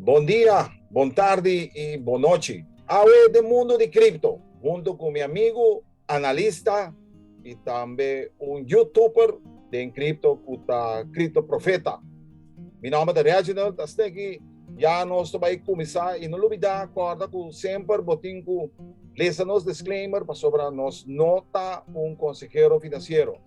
Bon dia, bon tardi i bon nochi. Awe den mundo di cripto, hunto cu mi amigo, analista i tambe un youtuber den cripto cu ta Cripto Profeta. Mi nomber ta Reginald Asteki, ya nos ta bai cuminsa i no lubida corda cu semper bo tin cu lesa nos disclaimer pasobra nos no ta un consehero financiero.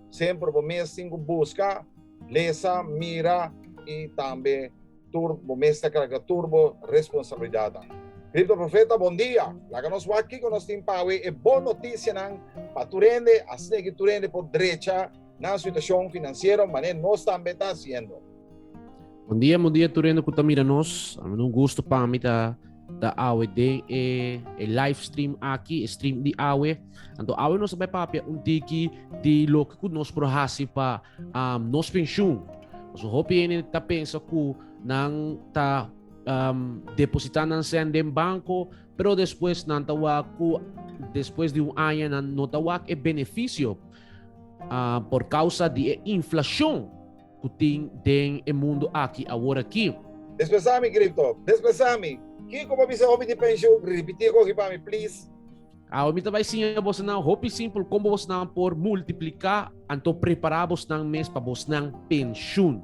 Semper bo mes tin cu busca, lesa, mira y tambe tur bo mes ta carga tur bo responsabilidadnan. Cripto Profeta, bon dia! Laga nos wak kico nos tin pa awe, e bon noticianan pa tur hende, asina ki tur hende por drecha nan situacion financiero manera nos tambe ta haciendo. Bon dia, bon dia tur hende cu ta mira nos. A mi un gusto pa mi ta ta awe den e, e live stream aki, e stream di awe. Anto awe nos ta papia un tiki di loke ku nos por hasi pa um, nos pensioen. So hopi hende ta pensa ku nan ta um, deposita nan sen den banco, pero despues nan ta wak ku despues di un aña nan no ta wak e beneficio uh, por causa di e inflacion ku tin den e mundo aki awor aki. Despesá mi, Crypto. Despesá mi. Kiko bo bisa hopi di pensioen? Ripití e koki pa mi, please. Awe mi ta bai siña bosonan hopi simpel kon bosnan por multipliká anto prepará bosnan mes pa bosnan penshun.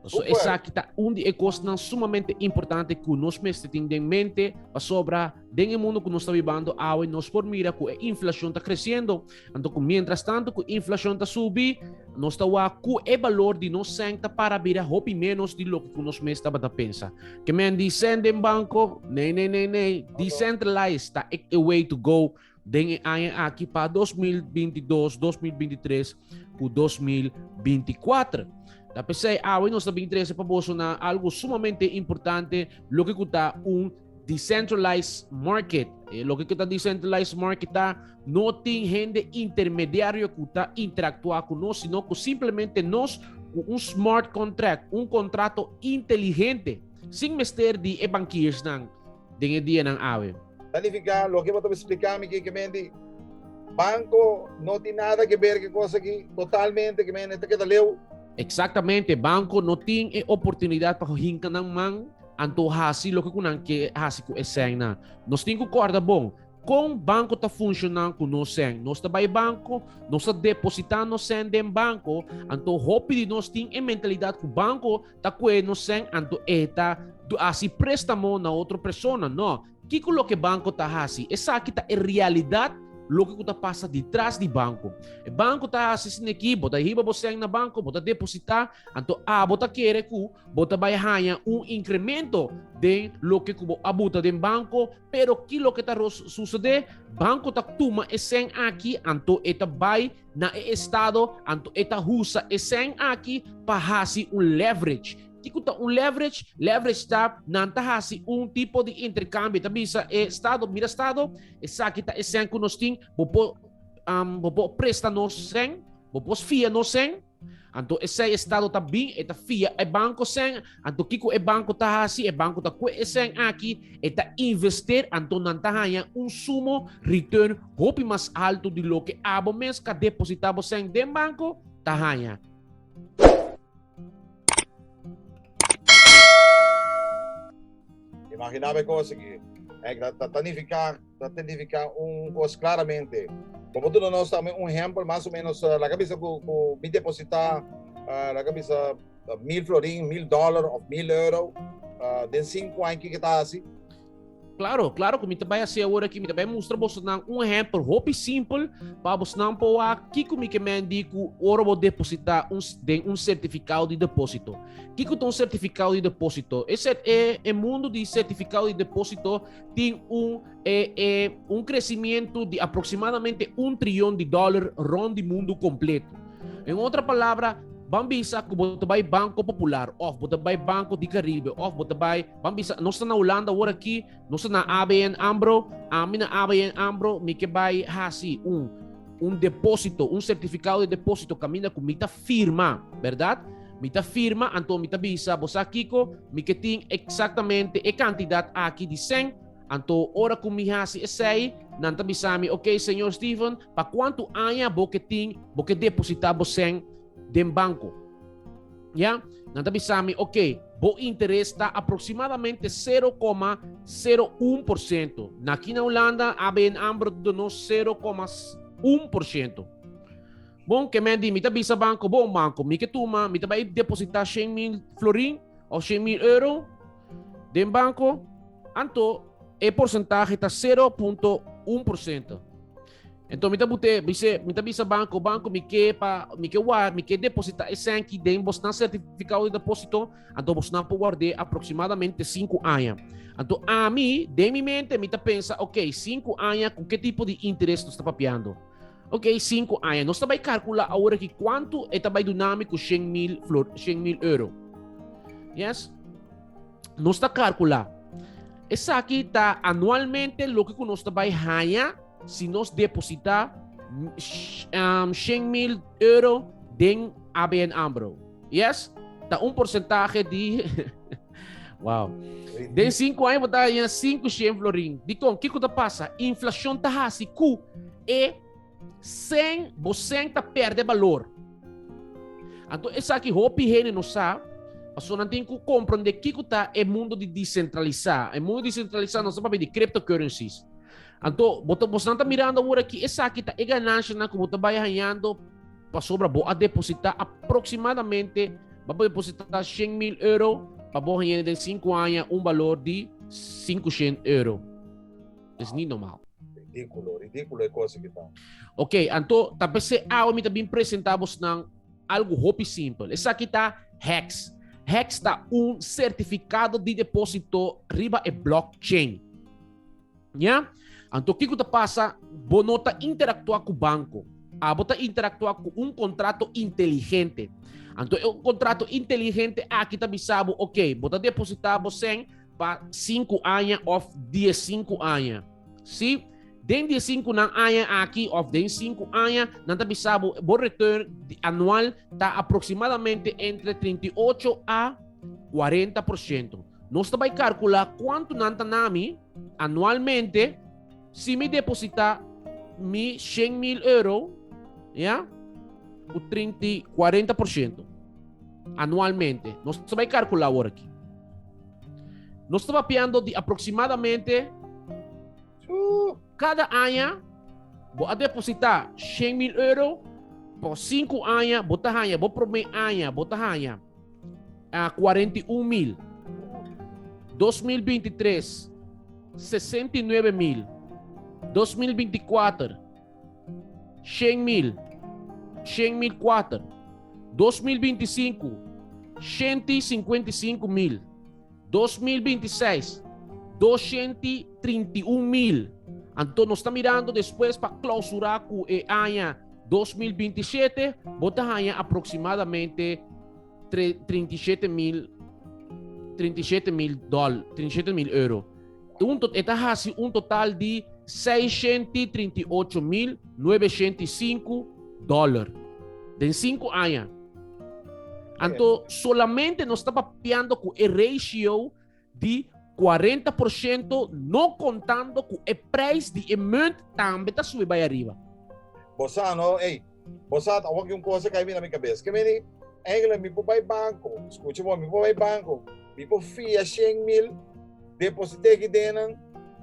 So esaki ta un di e kosnan sumamente importante ku nos mester tin den mente pasobra den e mundo ku nos ta bibando awe nos por mira ku e inflashon ta kresiendo. Anto ku mientras tanto ku inflashon ta subi, nos ta wak ku e balor di nos sèn ta para bira hopi ménos di loke ku nos mes tabata pensa. Ke men di sèn den banko? Nee, nee, nee, nee. Decentralized ta e way to go den e aña aki pa 2022, 2023 ku 2024. Ta p'esei awe nos ta bin trese pa boso na algo sumamente importante, loke ku ta un decentralized market. E loke ku ta decentralized market ta no tin hende intermediario ku ta interactua ku nos, sino ku simplemente nos ku un smart contract, un contrato inteligente, sin mester di e bankiersnan den e dianan awe. Ta nifiká loke bo ta splika mi ki kemen banko no tin nada ke ber ke kos aki totalmente kemen e ta keda leu. Exactamente, banko no tin e oportunidad pa hinka nan man Anto hasi loke ku nan ke hasi ku e sènnan. Nos tin ku kòrda bon, kon banko ta funshoná ku nos sèn. Nos ta bai banko, nos ta depositá nos sèn den banko, anto hopi di nos tin e mentalidat ku banko ta kue nos sèn anto e ta hasi préstamo na otro persona. No. Kiko loke banko ta hasi? Esaki ta e realidat loke ku ta pasa ditras di banko. E banko ta hasi esaki aki, bo ta hiba bo sèn na banko, bo ta depositá, anto abo ta kere ku bo ta bai haña un inkremento den loke ku bo a buta den banko, pero ki loke ta susedé? Banko ta tuma e sèn aki, anto e ta bai na e estado, anto e ta usa e sèn aki pa hasi un leverage. Kiko ta un leverage? Leverage ta nan ta hasi un tipo di interkambio. Ta bisa e estado, mira estado, esaki ta e sèn ku nos tin, bo por um, bo por presta nos sèn, bo por fia nos sèn. Anto esei estado ta bin, e ta fia e banko sèn. Anto kiko e banko ta hasi? E banko ta kue e sèn aki, e ta invester, anto nan ta haña un sumo return hopi mas alto di loke abo mes ka depositá bo sèn den banko ta haña. Imaginá be kos aki. Eh, ta, ta, nifiká, ta nifiká un kos claramente. Como tu nos tambe un ejemplo más o menos, eh, la cabeza ku, ku mi deposita, uh, la cabeza uh, mil florin, mil dólar of mil euro, uh, den cinco años que ta así. Claro, claro ku mi ta bai hasi awor aki, mi ta bai mustra bosonan un ehempel hopi simpel pa bosnan por wak kiko mi ke men di ku ora bo depositá un den un sertifikado di depósito. Kiko ta un sertifikado di depósito? E set e e mundu di sertifikado di depósito tin un e e un crecimiento di aproximadamente un triyon di dòler rond di mundu kompleto. En otra palabra, ban bisa ku bo ta bai Banko Popular òf bo ta bai Banko di Caribe òf bo ta bai Ban bisa, nos ta na Hulanda awor aki, nos ta na ABN AMRO, ami na ABN AMRO, mi ke bai hasi un, un depósito, un sertifikado di depósito kaminda ku mi ta firma, bèrdat? Mi ta firma, anto mi ta bisa, bo sa kiko, mi ke tin eksaktamente e kantidat aki di sèn, anto ora ku mi hasi esei, nan ta bisa mi, ok, señor Steven, pa kuantu aña bo ke tin, bo ke depositá bo sèn den banko? Ya, nan ta bisa mi, ok, Bo interes ta aproximadamente 0,01%. Na aki na Hulanda, ABN AMRO ta duna nos 0,1%. Bon, ke men di, mi ta bisa banco, bon banco, mi ke tuma, mi ta bai deposita 100 mil florin of 100 mil euro den banco, anto e porcentahe ta 0,1%. Enton mi ta bute, bise, mi ta bisa banco, banco mi ke pa, mi ke war, mi ke deposita e senki den bosnan certificado de deposito, anto bosnan por guard'é aproximadamente 5 aña. Anto ami, den mi mente, mi ta pensa, ok, 5 aña, ku ke tipo di interes nos ta papiando? Ok, 5 aña. Nos ta bai kalkula awor aki kuantu e ta bai duna mi ku 100 mil flor, 100 mil euro. Yes? Nos ta kalkula. Esaki ta anualmente loke ku nos ta bai haña Si nos depositá 100 mil euro den ABN AMRO. Yes? Ta un porcentahe di... wow. Den 5 aña bo ta haña 500 florin. Dikon? Kiko ta pasa? Inflacion ta hasi ku e sen, bo sen ta perde balor. Anto esaki hopi hende no sa, pasobra nan tin ku komprende kiko ta e mundo di desentralisá. E mundo desentralisá nos ta papia di cryptocurrencies. Anto, bo ta, bosnan ta mirando awor aki, esaki ta e gananshanan ku bo ta bai hañando pasobra bo a depositá aproximadamente, bo a depositá 100 mil euro pa bo haña den 5 aña un balor di 500 euro. Es ni normal. Ridículo, ridículo e cosa ki ta. Ok, anto, ta p'esei awe mi ta bin presentá bosnan algo hopi simpel. Esaki ta Hex. Hex ta un sertifikado di depósito riba e blockchain. Ya? Anto kiko ta pasa? Bo no ta interactua ku banco. Abo ta interactua ku un contrato inteligente. Anto e contrato inteligente aki ta bisa bo, ok, bo ta deposita bo sen pa 5 aña of 15 aña. Si? Den 15 nan aña aki of den 5 aña, nan ta bisa bo, bo return anual ta aproximadamente entre 38 a 40%. Nos ta bai kalkulá kuantu nan ta na mi anualmente si mi depositá mi shen mil euro, ya, ku trinta i 40% anualmente. Nos ta bai kalkulá awor aki. Nos ta papiando di aproksimadamente kada aña bo a depositá shen mil euro, pa sinku aña bo ta haña, bo promé aña bo ta haña a 41 mil. 2023, 69 mil. 2024, 100 mil. 100 mil 4. 2025, 155 mil. 2026, 231 mil. Anto nos ta mirando despues pa clausura cu e aña 2027, bo ta haña aproximadamente 37 mil 37 mil dòl, 37 mil euro. Un to, e ta hasi un total di 638.905 dòler den 5 aña. Anto solamente nos ta papiando ku e ratio di 40% no kontando ku e prijs di e munt tambe ta subi bai ariba. Bo sa no, ey, bo sa awor ki un cosa kai mi na mi cabeza. Ke meni, eigenlijk mi por bai banco, scucha bo, mi por bai banco, mi por fia 100 mil, deposite ki den nan,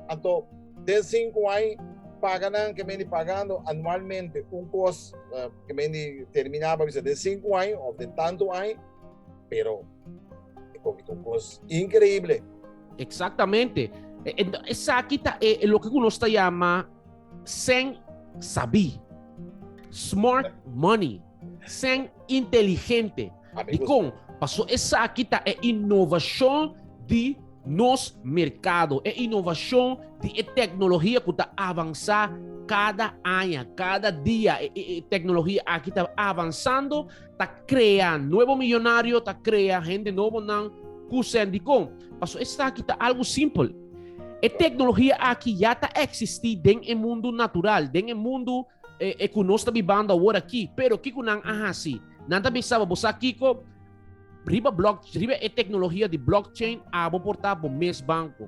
anto den 5 aña paga nan, ke meni pagando anualmente un cos, uh, ke meni termina pa bisa den 5 aña of den tanto aña, pero Un kos inkreibel. Eksaktamente. Esaki ta e loke ku nos ta yama sen sabí. Smart money. Sen inteligente. Dikon? Paso esaki ta e inovashon di nos merkado, e inovashon di e teknologia ku ta avansá kada aña, kada dia. E teknologia aki ta avansando ta crea nuevo millonario, ta crea hende nobonan cu sen dicon. Paso esaki ta algo simpel. E tecnologia aki ya ta existi den e mundo natural, den e mundo eh, eh, cu nos ta bibando awor aki. Pero kico nan a haci? Nan ta bisa bo sa kico riba block, riba e tecnologia di blockchain abo por ta bo mes banco.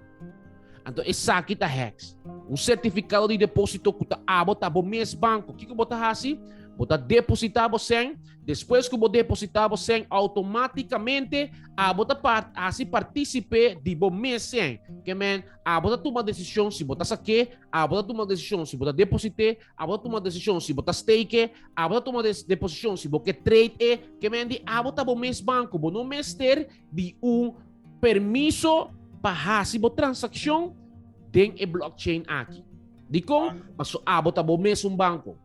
Anto esaki ta hex. Un certificado di deposito cu ta abo ta bo mes banco. Kico bo ta haci? Bo ta depositá bo sèn, despues ku bo depositá bo sèn outomátikamente abo ta part hasi partísipe di bo mes sèn. Ke men, abo ta tuma desishon si bo ta sak'é, abo ta tuma desishon si bo ta deposit'é, abo ta tuma desishon si bo ta stake-e, abo ta tuma deposishon si bo ke trade e. Ke men di abo ta bo mes banko, bo no mester di un permiso pa hasi bo transakshon den e blockchain aki. Dikon? Paso abo ta bo mes un banko.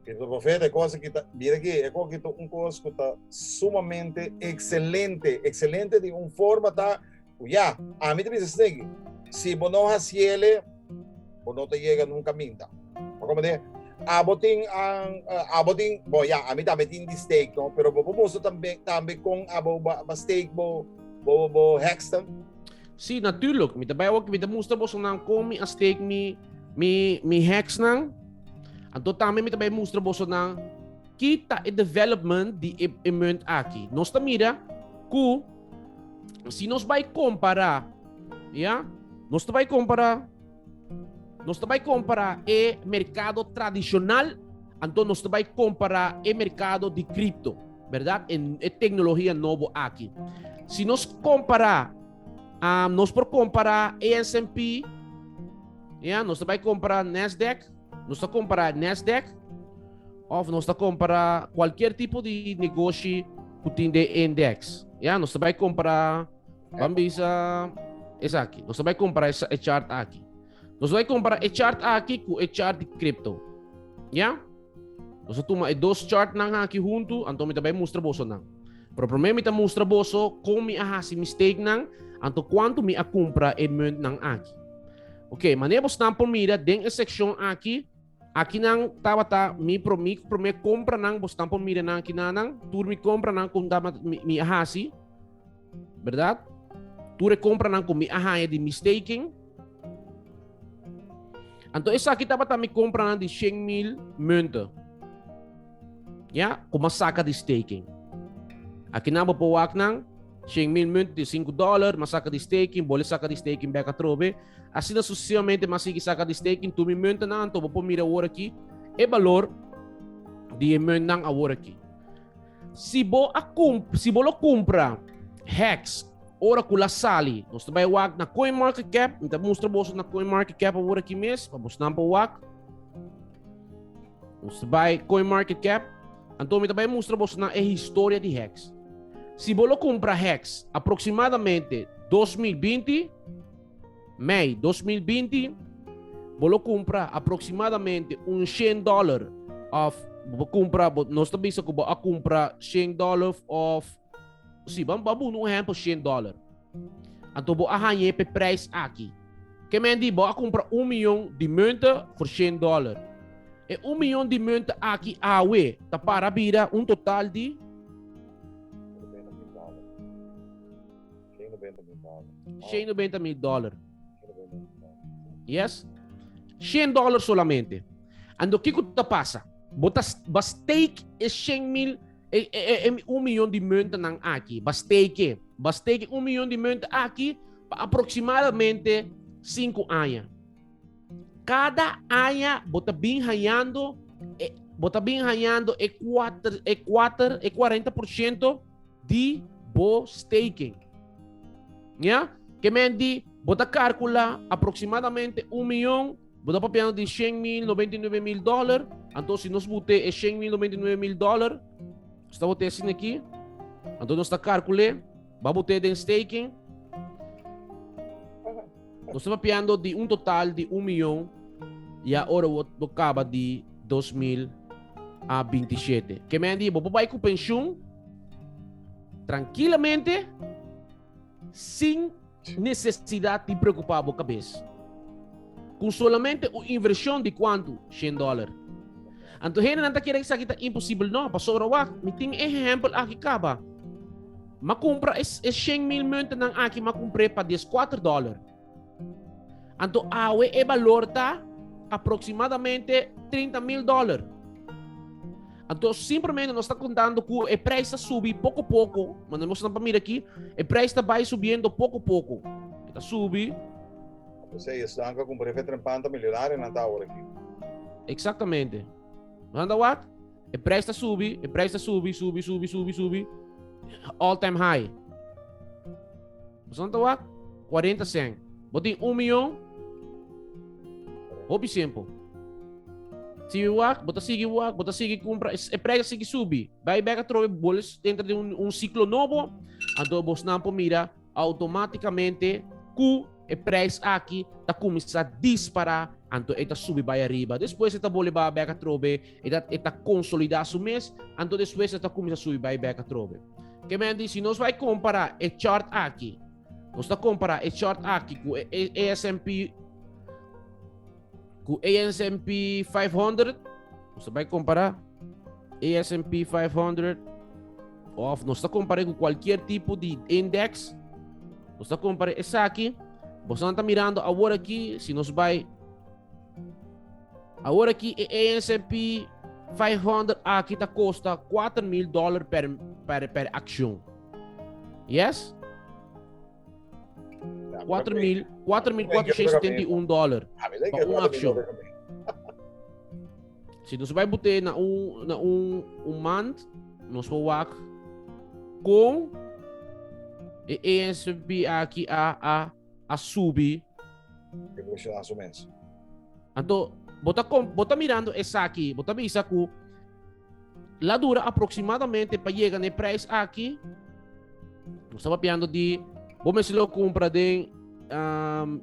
Crypto Profeta, e cosa ki ta, mira aki, e cosa ki ta un cos ku ta sumamente excelente, excelente di un forma ta, ku ya, ami ta bisa snegi, si bo no hasiele, bo no ta yega nunca minta. Bo comprende? Abo tin, an, abo tin, bo ya, ami tambe tin di stake, no? Pero bo por mustra tambe, tambe kon abo ba, ba stake bo, bo, bo hexten. Sí, natuurlijk. Mi ta bai awor, mi ta mustra boso nan kon mi a stake mi, mi, mi hexnan. Anto tambe mi ta bai mustra boso nan ki ta e development di e, e munt aki. Nos ta mira ku si nos bai kompará, ya, nos ta bai kompará, nos ta bai kompará e merkado tradishonal, anto nos ta bai kompará e merkado di kripto, bèrdat? E, e teknologia nobo aki. Si nos kompará, um, nos por kompará e S&P, Ja, nos ta bai compra Nasdaq, nos ta compra Nasdaq, of nos ta compra cualquier tipo di negoshi ku tin de index. Ja, nos ta bai compra, ban bisa, esaki. Nos ta bai compra esa, e chart aki. Nos ta bai compra e chart aki ku e chart di crypto. Ja? Nos ta tuma e dos chart nan aki huntu, anto mi ta bai mustra boso nan. Pero promé mi ta mustra boso kon mi a hasi mistake nan, anto kuantu mi a kumpra e munt nan aki. Ok, manera bosnan por mira den e sekshon aki, akinan tabata mi pro mi promé kompranan, bosnan por mira nan akinanan, tur mi kompranan ku tabata mi, mi a hasi, bèrdat? Tur e kompranan ku mi a haña di mi staking. Anto esaki tabata mi kompranan di 100.000 munten. Ya, ku mi a saka di staking. Akinan bo por wak nan. 100.000 munt di 5 dollar, mas saka di staking, bole saka di staking bek atrobe. Asina sucesivamente mas sigui saka di staking, tur mi muntennan, anto bo por mira awor aki e balor di e muntnan awor aki. Si bo a kump, si bo lo kumpra Hex ora ku la sali, nos ta bai wak na CoinMarketCap, mi ta mustra boso na CoinMarketCap awor aki mes, pa bosnan por wak. Nos ta bai CoinMarketCap, anto mi ta bai mustra boso na e historia di Hex. Si bo lo kumpra Hex aproksimadamente 2020, mei 2020, bo lo kumpra aproksimadamente un 100 dollar of bo kumpra, bo, nos ta bisa ku bo a kumpra 100 dollar of, si, ban ban un ehempel 100 dollar. Anto bo a hañ'é p'e prijs aki. Ke men di bo a kumpra un miyon di munten for 100 dollar. E un miyon di munten aki awe ta para bira un total di 190 mil dollar. Yes? 100 dollar solamente. Ando kiko ta pasa? Bo ta ba stake e 100 mil e, e, e, un miyon di muntennan aki. Ba stake. Ba stake un miyon di munten aki pa aproximadamente 5 aña. Cada aña bo ta bin hallando e, bo ta bin hallando e 4 e 4 e 40% di bo staking. Ja? Ke men di bo ta calcula aproximadamente 1 miljoen, bo ta papiando di 100 mil, 99 mil dollar. Anto si nos bute e 100 mil, 99 mil dollar, sta bote asina aki, anto nos ta calcule, ba bote den staking. Nos ta papiando di un total di 1 miljoen, ya ora bo, bo caba di 2027. Ke men di, bo por bai ku pensioen tranquilamente sin necesidad di preocupa bo cabes. Con solamente un inversion di cuanto? 100 dollar. Anto hende nan ta kere esaki ta imposibel. No, pasobra wak, mi tin ehempel aki caba. Ma cumpra e, e 100 mil muntennan aki, ma cumpré pa 14 dollar. Anto awe e balor ta aproximadamente 30 mil dollar. Anto simplemente nos ta contando cu e prijs ta subi poco poco, maar nos pa mira aki, e prijs ta bay subiendo poco poco. E ta subi. Sea, esnan cu cumpra e trempanta millonario nan ta awor aki. Exactamente. Manda wat? E prijs ta subi, e prijs ta subi, subi, subi, subi, subi. All time high. Boso ta wak? 40 cent. Bo tin 1 miljoen? Hopi simple. Si wak, bo ta sigui wak, bo ta sigui kumpra, e prijs sigui subi. Bai bek atrobe boles entra den un, un ciclo nobo, anto bosnan por mira Automáticamente cu e prijs aki ta cuminsa dispara, anto e ta subi bay ariba. Despues e ta bole baha bek atrobe, e ta, e ta consolida su mes, anto despues e ta cuminsa subi bay bek atrobe. Ke men di, si nos bay compara e chart aki, nos ta compara e chart aki cu e, e S&P, cu S&P 500, nos ta bay compara S&P 500, of nos ta compara cu cualquier tipo di index, nos ta compara esaki, boso ta mirando awor aki, si nos bay awor aki e S&P 500 aki ta costa 4.000 dollar per, per, per accion. Yes? 4.471 dollar pa un accion. Si nos vai bote na un, na un, un maand, nos por wak con e ESP aki a, a, a subi. Evolucionar su mes. Anto, bota, bota mirando esaki, bota bisa ku la dura aproximadamente pa yega na e prijs aki. Nos ta papiando di, bo mester lo kumpra den um,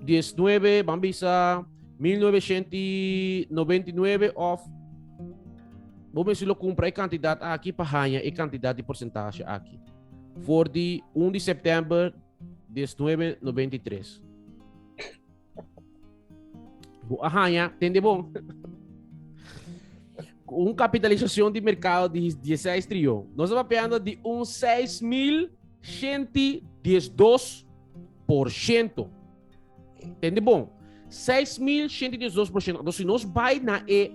19, ban bisa 1999 of bo mester lo kumpra e kantidat aki pa haña e kantidat di porcentahe aki. For di 1 di september 1993. Bo a haña, tende bon. Un kapitalisashon di merkado di 16 trion. Nos ta papiando di un 6.112%. Tende bon. 6.112%. Anto si nos bai na e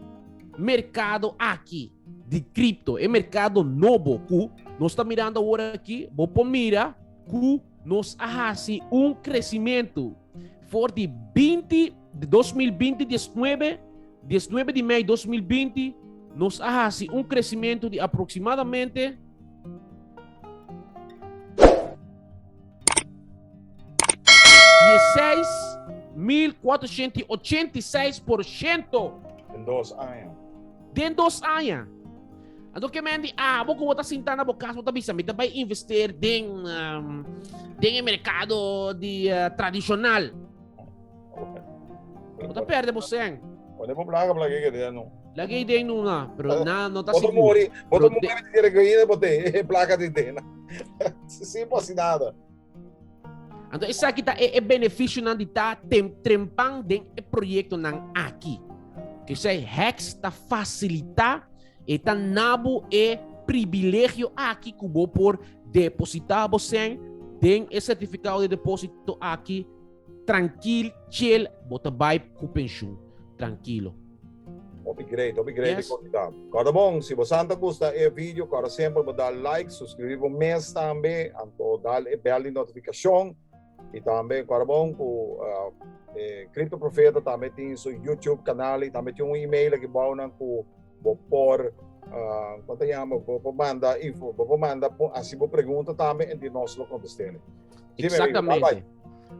merkado aki di kripto, e merkado nobo ku nos ta mirando awor aki, bo por mira ku nos a hasi un kresimentu For di 20, di 2020, 19, 19 di mei 2020, nos a hasi un crecimiento di aproximadamente 16.486%. Den dos aña. Den dos aña. Anto ke men di, ah, bo ku bo ta sinta na bo kas, bo ta bisa, mi ta bai investeer den, um, den e merkado di uh, tradishonal. Bo ta perde bo sen. Pone bo placa placa ke den no. Lagi den nuna, pero na no ta sigur. Boto muri, boto muri de kere gallina bote placa di den. Sin posi nada. Anto esaki ta e, e beneficionan di ta tem, trempan den e proyectonan aki. Que sei Hex ta facilita E ta na bo e privilegio aki ku bo por depositá bo sèn den e sertifikado di depósito aki trankil, chill, bo ta bai ku penshun trankilo. Hopi great, hopi great yes. di Kòrda bon, si bo santa gusta e video, kòrda semper bo dal like, suscribí bo mes tambe, anto dal e bel di notifikashon. I tambe kòrda bon ku uh, e Crypto Profeta tambe tin su YouTube kanal i tambe tin un email aki bou nan ku bo por uh, kon ta yama, bo por manda info, bo por manda hasi bo pregunta tambe en di nos lo kontestele. Exactamente.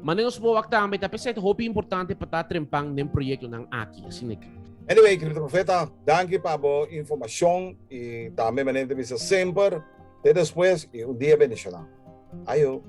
Maar nos por wak tambe, ta pensei hopi importante pa ta trempan den proyectonan aki, asina ki. Anyway, Crypto Profeta, danki pa bo informashon i tambe manera ta bisa semper, te despues i un dia bendishoná. Ayo.